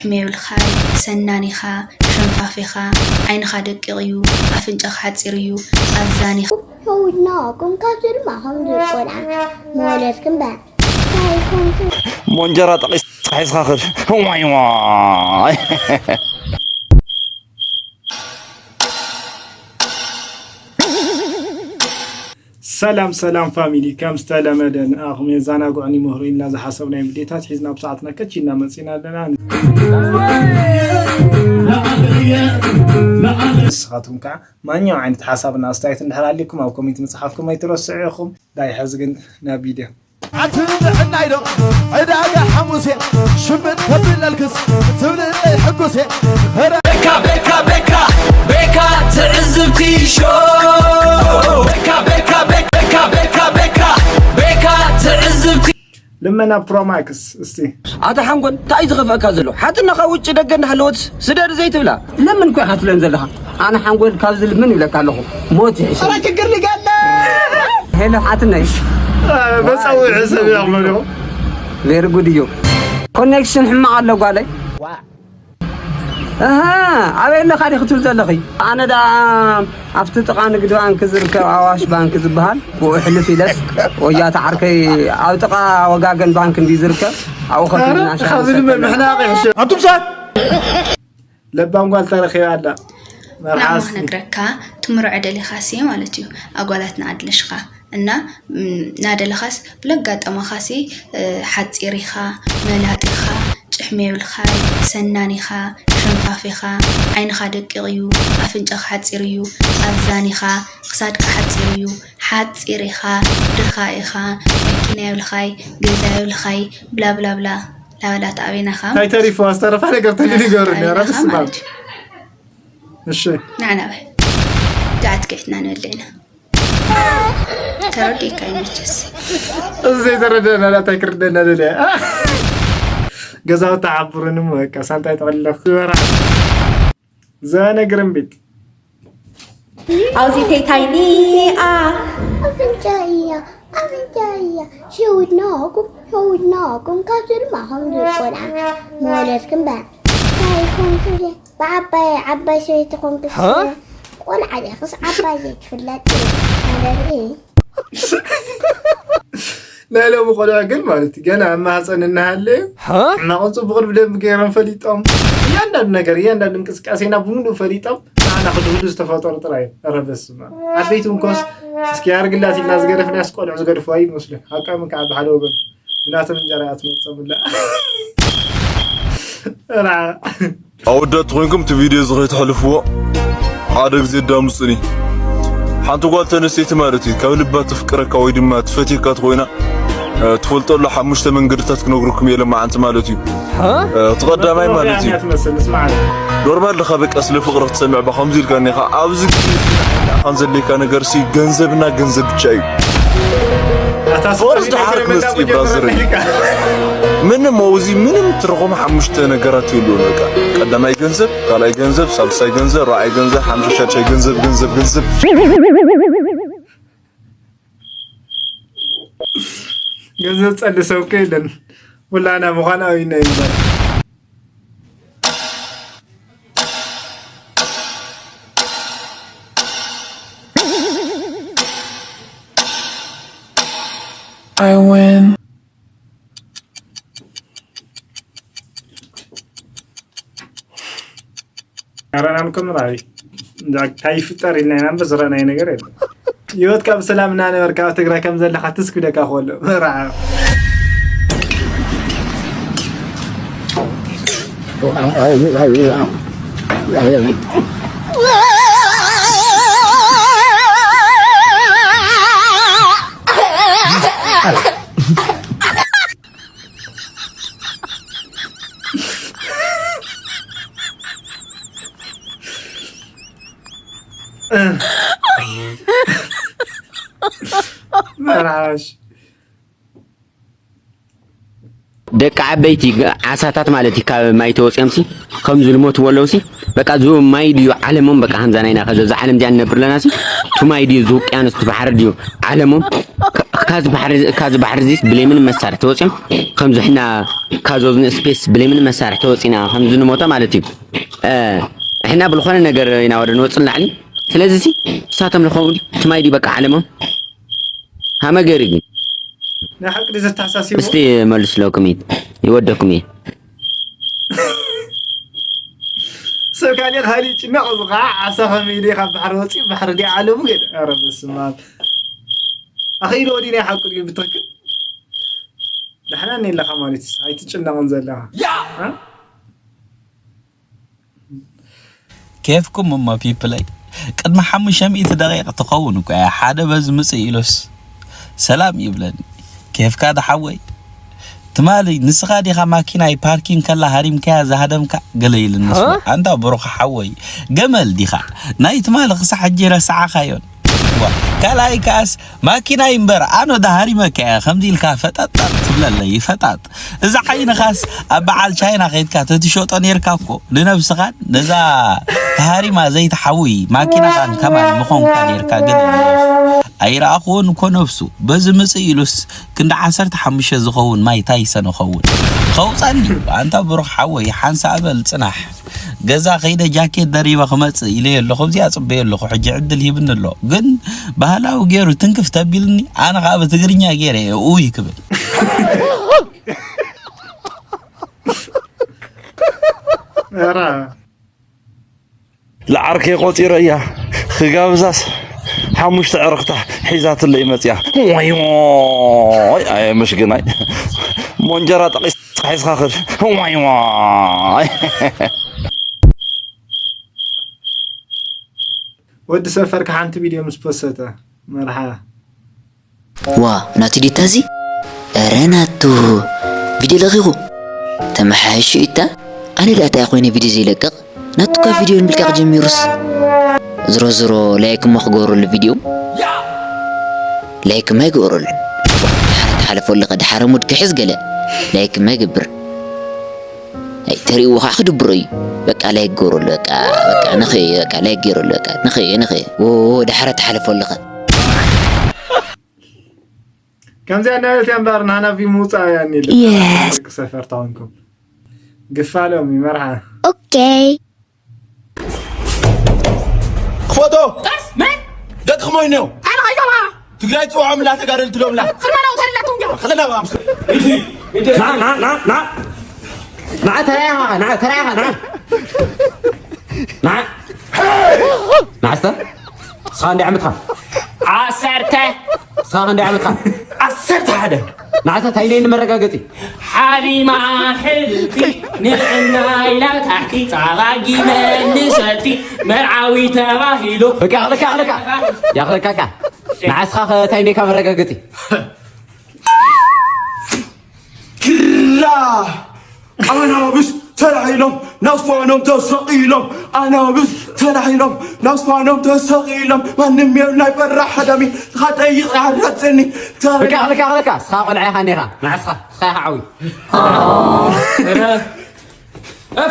ሕሜ የብልኻይ፣ ሰናን ኢኻ፣ ሸንፋፍ ኢኻ፣ ዓይንኻ ደቂቕ እዩ፣ ኣፍንጫኻ ሓጺር እዩ፣ ኣዛን ኢኻ። ሸዊድና ቁም ካብዚ ድማ ከምዚ ቆልዓ መወለድኪ እምበር እንታይ ከምዚ ሞንጀራ ጠቒስካ ሒዝካ ክድ። ዋይ ዋይ። ሰላም ሰላም ፋሚሊ፣ ከም ዝተለመደ ንኣኹም የዘናግዑን ይምህሩ ኢልና ዝሓሰብናዮም ቪድዮታት ሒዝና ኣብ ሰዓትና ከች ኢልና መፂና ኣለና። ንስኻትኩም ከዓ ማንኛውም ዓይነት ሓሳብን ኣስተያየት እንድሕር ኣሊኩም ኣብ ኮሜንት ምፅሓፍኩም ኣይትረስዑ ኢኹም። ዳይ ሕዚ ግን ናብ ቪድዮ። ኣቲ ንዕናይ ዶ ዕዳጋ ሓሙሴ ሽምጥ ከብለልክስ ትብልለይ ሕጉሴ። ረ- ቤካ ቤካ ቤካ ቤካ ትዕዝብቲ ሾው። ቤካ ቤካ ቤካ ቤካ ቤካ ቤካ ቤካ ትዕዝብቲ። ልመና ፕሮማክስ እስቲ። ኣታ ሓንጎል እንታይ እዩ ዝኸፍአካ ዘሎ? ሓትና ካብ ውጭ ደገ እንዳሃለወት ስደድ ዘይትብላ። ለምን እኮ ኢኻ ትብለን ዘለኻ? ኣነ ሓንጎል ካብ ዝልምን ይብለካ ኣለኹ። ሞት ይሕሸ። ኧረ ችግር ልጋለ። ሄሎ ሓትነይ። መጻዊ ሰብ ያመሪው። ቬሪ ጉድ እዩ። ኮኔክሽን ሕማቕ ኣሎ ጓለይ። ኣሃ፣ ኣበይ ኣለኻ ዲኺ ክትብል ዘለኺ? ኣነ ደኣ ኣብቲ ጥቓ ንግዲ ባንክ ዝርከብ ኣዋሽ ባንክ ዝበሃል ብኡ ሕልፍ ኢለስ ወያታ ዓርከይ ኣብ ጥቓ ወጋገን ባንክ እንዲ ዝርከብ ኣብኡ ከፊልና ሻሂ ካብዚ ንሰተ ድማ ኣለና። ምሕናቕ ይሕሸ። ኣቱም ሰባት! ለባም ጓል ተረኺባ ኣላ። መርሓ ንዓማ እስቲ። ክነግረካ ትምርዖ ደሊኻሲ ማለት እዩ። ኣጓላት ንኣድለሽኻ እና፣ ም፣ ናደለኻስ ብለጋጠመኻሲ፣ እ፣ ሓጺር ኢኻ፣ መላጥ ኢኻ፣ ጭሕሚ የብልኻይ፣ ሰናን ኢኻ፣ ሸንፋፍ ኢኻ፣ ዓይንኻ ደቂቕ እዩ፣ ኣፍንጫኻ ሓጺር እዩ፣ ኣዛን ኢኻ፣ ክሳድካ ሓጺር እዩ፣ ሓጺር ኢኻ፣ ድኻ ኢኻ፣ መኪና የብልኻይ፣ ገዛ የብልኻይ፣ ብላ ብላ ብላ። ላበላ ተኣበይናኻ። እንታይ ተሪፉዋ ዝተረፋ ነገር ተልዩ ንገሩኒ፣ ኧረ ተኣበይናኻ ደስ ይበል። ማለት እዩ። እሺ። ንዓና በል። ገዓት ግዒትና ንበልዕ ኢና። ተረዲእካ እዩ መቸስ። እዚ ዘይተረደአና ዳታ ክርደና ደለ። ገዛውቲ ዓብሩኒ እሞ በቃ ሳንታይ ጠቕልለ ክበራ። ዘበነ ግርምቢጥ። ኣብዚ ተይታይኒ፣ ኣ። ኣፍንጫ እያ፣ ኣፍንጫ እያ። ሸዊድናኩም፣ ሸዊድናኩም። ካብዚ ድማ ከምዚ ቆልዓ መወለድኩም በ-፣ እንታይ ኮንኩ ደ-፣ ብዓባይ፣ ዓባይ ሰበይቲ ኮንኩ ሃ? ቆልዓ ዲኽስ ዓባይ ዘይትፍለጥ ማለት እዩ። ናይ ሎሚ ቆልዑ ግን ማለት እዩ፣ ገና ኣብ ማህፀን እናሃለዩ ሃ? ሕማቕን ፅቡቕን ብደንቢ ገይሮም ፈሊጦም። እያንዳንዱ ነገር፣ እያንዳንዱ እንቅስቃሴና ብምሉእ ፈሊጦም፣ ንዓና ክድህሉ ዝተፈጠሩ ጥራይ እዮም። ኧረ በስመ ኣብ። ዓበይቲ እንኮስ እስኪ ያርግላት ኢልና ዝገደፍናስ ቆልዑ ዝገድፍዋ ይመስሉ። ሓቃ ምን ከዓ ብሓደ ወገን ብናቶም እንጀራ እያ ትመፀም ብላ። ራ። ኣወዳት ኮይንኩም እቲ ቪድዮ እዚ ከይትሕልፍዎ ሓደ ግዜ ዳምፁኒ። ሓንቲ ጓል ተነስተይቲ ማለት እዩ ካብ ልባ ትፍቅረካ ወይ ድማ ትፈትየካ ተኮይና፣ እ፣ ትፈልጠሉ ሓሙሽተ መንገድታት ክነግረኩም እየ ለማዓንቲ ማለት እዩ። ሃ? እ፣ እቲ ቀዳማይ ማለት እዩ። እያ ትመስል፣ እስማዕ። ኖርማል ድኻ በቃ ስለ ፍቅሪ ክትሰምዕ ባ ከምዚ ኢልካ እኒኻ ኣብዚ ግዜ እዚ ንዓኻ ዘድልየካ ነገር ሲ ገንዘብና ገንዘብ ብቻ እዩ። ኣታ ፎርስ ስጦታ ድሓር ይገርመና ክመጽእ እዩ ብራዘር። ምንም ኣብዚ ምንም ትርጉም ሓሙሽተ ነገራት የለውን በቃ። ቀዳማይ ገንዘብ፣ ካልኣይ ገንዘብ፣ ሳልሳይ ገንዘብ፣ ራብዓይ ገንዘብ፣ ሓምሻይ ሻድሻይ ገንዘብ፣ ገንዘብ፣ ገንዘብ። ገንዘብ ጸሊ ሰብ እኮ የለን። ኩላና ምዃን ኣብይና ይባል። I win. ኣረናምኩም ራይ እንታይ ይፍጠር ኢልና ኢና እምበር ዝረኣናዮ ነገር የለን። ህይወትካ ብሰላም እናነበርካ ኣብ ትግራይ ከም ዘለኻ ትስክ ደካ ከሎ መርዓ። መርዓሽ። ደቂ ዓበይቲ ዓሳታት ማለት እዩ፣ ካብ ማይ ተወፂኦምሲ ከም ዝልሞትዎ ኣለውሲ፣ በቃ እዚ ማይ ድዩ ዓለሞም? በቃ ከምዛ ናይና ከዚ ኣብዛ ዓለም እዚኣ ንነብር ኣለናሲ፣ እቲ ማይ ድዩ፣ እዚ ውቅያኖስ፣ እቲ ባሕሪ ድዩ ዓለሞም? ከ-፣ ካዚ ባሕሪ ካዚ ባሕሪ ዚስ ብለይ ምንም መሳርሒ ተወፂኦም ከምዚ ሕና ካዞዝን ስፔስ ብለይ ምንም መሳርሒ ተወፂና ከምዚ ንሞታ ማለት እዩ። ሕና ብልኾነ ነገር ኢና ወደ ንወፅእ ንላዕሊ። ስለዚ ሲ እሳቶም ልኾም ትማይ ዲ በቃ ዓለሞም ሃመገሪ ግን ናይ ሓቂ ድዩ ዘተሓሳሲቡ? እስቲ መልስ ለኩም ይወደኩም እየ። ሰብ ካሊእ ካሊእ ጭነቕ እዚ ከዓ ዓሳ ከመይ ድዩ ካብ ባሕሪ ወፂኡ ባሕሪ ድዩ ዓለሙ ገለ ኧረ በስመ ኣብ። ኣኽኢልዎ ድዩ ናይ ሓቂ ድዩ ብትኽክል? ደሕና እኒ ኣለኻ ማለት እዩ ኣይትጭነቕን ዘለኻ። እ? ኬፍኩም እሞ ፒፕለይ ቅድሚ ሓሙሽተ ሚእቲ ደቂቕ ትኸውን እኮ እያ ሓደ በዚ ምጽእ ኢሉስ ሰላም ይብለኒ። ኬፍካ ዶ ሓወይ? ትማሊ ንስኻ ዲኻ ማኪናይ ፓርኪን ከላ ሃሪምካያ ዝሃደምካ ገለ ኢልኒ። ኣንታ ብሩኽ ሓወይ ገመል ዲኻ ናይ ትማሊ ክሳዕ ሕጂ ረሳዕኻዮን። ካልኣይ ከኣስ ማኪናይ እምበር ኣነ ዶ ሃሪመካ እየ ከምዚ ኢልካ ፈጣጣጥ ትብለለይ ፈጣጥ። እዛ ዓይንኻስ ኣብ በዓል ቻይና ከይድካ ተትሸጦ ኔርካ እኮ ንነብስኻን ነዛ ተሃሪማ ዘይትሓዊ ማኪናኻን ከማን ምኾንካ ኔርካ ግን ኣይረኣኽዎን እኮ ነብሱ በዚ ምጽእ ኢሉስ ክንዲ ዓሰርተ ሓሙሽተ ዝኸውን ማይ ታይሰን እኸውን ከውጻኒ ኣንታ ብሩኽ ሓወይ ሓንሳእ በል ጽናሕ። ገዛ ከይደ ጃኬት ደሪበ ክመጽእ ኢለዮ ኣለኹ ኣብዚኣ ጽበዮ ኣለኹ ሕጂ ዕድል ሂብኒ ኣሎ ግን ባህላዊ ገይሩ ትንክፍ ተቢልኒ ኣነ ከዓ ብትግርኛ ገይረ እየ ኡይ ክብል ኧረ ለዓርከይ ቆፂረያ ክጋብዛስ ሓሙሽተ ዕርኽታ ሒዛትለይ መፅያ ዋይ ዋይ ኣየ መሽግናይ ሞንጀራ ጠቂስካ ሒዝካ ክድ ዋይ ዋይ ወዲ ሰፈርካ ሓንቲ ቪድዮ ምስ ፖሰተ መርሓ ዋ ናቱ ዲታ እዚ? እረ ናቱ ቪድዮ ለቂቁ ተመሓየሹ ኢታ ኣነ ደኣ እንታይ ኮይነ ቪድዮ ዘይለቅቕ ናቱ እኳ ቪድዮ ንምልቃቕ ጀሚሩስ ዝሮ ዝሮ ላይክ እሞ ክገብረሉ ቪድዮ ላይክ እማ ይግበረሉ ድሓረ ተሓለፎ ኣለኸ ድሓረ ሙድ ክሕዝ ገለ ላይክ እማ ይገብር ተሪእዎ ከዓ ክድብሮ እዩ በቃ ላይክ ገይረሉ በቃ በቃ ንኽየ በቃ ላይክ ገይረሉ በቃ ንኽየ ንኽየ ዎ ድሓረ ተሓለፎ ኣለኸ ከምዚኣ እናበለት እያ እምበኣር ንሃናፊ ምውፃእ እያ እኒለ Yes. ደቂ ሰፈር ተኾንኩም ግፋሎም ይመርሓ Okay. ክፈቶ ደቂ ክሞይኖ ትግራይ ፅውዖም ላ ተጋደልቲ ዶምላ ክለላ ባምስ ንዓ ተራያኻ ንዓ ተራያኻ ንዓ ንዓ ንዓስተ እስኻ እንዲ ዓመትኻ ዓሰርተ እስኻ እንዲ ዓመትኻ ዓሰርተ ሓደ ንዓስተ ታይነይ ንመረጋገፂ ሓሪማ ሕልቲ ንዕና ኢላ ታሕቲ ፃባ ጊመ ንሰቲ መርዓዊ ተባሂሉ በቃ ያኽለካ ያኽለካ ያኽለካ ቃ ንዓስኻ ከ ታይነይ ካብ መረጋገፂ ግራ ኣናብስ ተላዒሎም ናስፋኖም ተሰቒሎም ኣናብስ ተላዒሎም ናስፋኖም ተሰቒሎም ማንም የብላይ ፈራሕ ሃዳሚ ኻጠይቕ ሓራፅኒ በቃ ያኽለካ ያኽለካ እስኻ ቆልዓ ኢኻ እኒኻ ንዓስኻ እስኻ ኢኻ ዓብዩ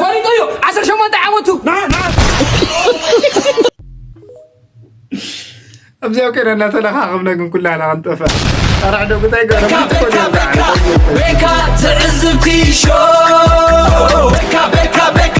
ፈሊጡ እዩ ዓሰርተ ሸሞንተ ዓመቱ ኣብዚኣ ኮይና እናተለኻኸብና ግን ኩላና ክንጠፍእ ኣራዕዶ ጉታይ ቤካ ትዕዝብቲ ሾው ቤካ ቤካ ቤካ